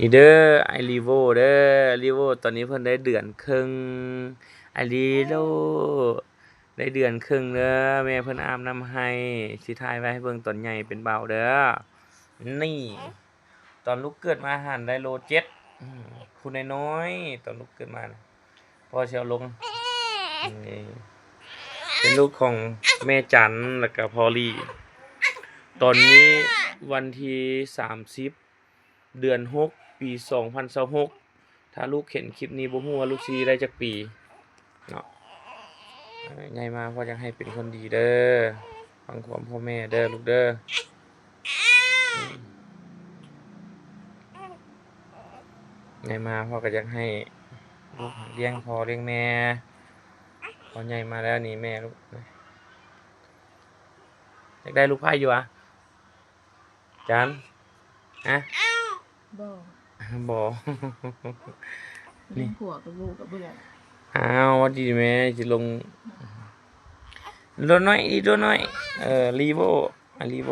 ນີ້ເດີ ອ້າຍລີໂວເດີ ລີໂວ ຕອນນີ້ເພິ່ນໄດ້ເດືອນເຄິ່ງ ອ້າຍລີໂວ ໄດ້ເດືອນເຄິ່ງເດີ ແມ່ເພິ່ນອາບນ້ຳໃຫ້ ຊິຖ່າຍໄວ້ໃຫ້ເບິ່ງຕອນໃຫຍ່ເປັນບ່າວເດີ ນີ້ ຕອນລູກເກີດມາຫັ້ນໄດ້ໂລເຈັດ ອືມ ຜູ້ນ້ອຍໆ ຕອນລູກເກີດມານະ ພໍ່ຊິເອົາລົງ ນີ້ ເປັນລູກຂອງແມ່ຈັນ ແລ້ວກະພໍ່ລີ ຕອນນີ້ວັນທີສາມສິບ ເດືອນຫົກ ປີສອງພັນຊາວຫົກ ຖ້າລູກເຫັນຄລິບນີ້ບໍ່ຮູ້ວ່າລູກຊິໄດ້ຈັກປີເນາະ ໃຫຍ່ມາພໍ່ຢາກໃຫ້ເປັນຄົນດີເດີ ຟັງຄວາມພໍ່ແມ່ເດີລູກເດີ ໃຫຍ່ມາພໍ່ກໍຢາກໃຫ້ລູກລ້ຽງພໍ່ລ້ຽງແມ່ ພໍໃຫຍ່ມາແລ້ວນີ້ແມ່ລູກ ຢາກໄດ້ລູກໃພ້ຢູ່ຫວາ? ຈັນ ຮະ? ບໍ່ ບໍ່ ລ້ຽງຜົວກັບລູກກໍເບື່ອ. ອ້າວ ຫວັດດີແມ່ ຊິລົງ ໂດນ້ອຍ ໂດນ້ອຍ ເອີ ລີໂວ ອາ ລີໂວ.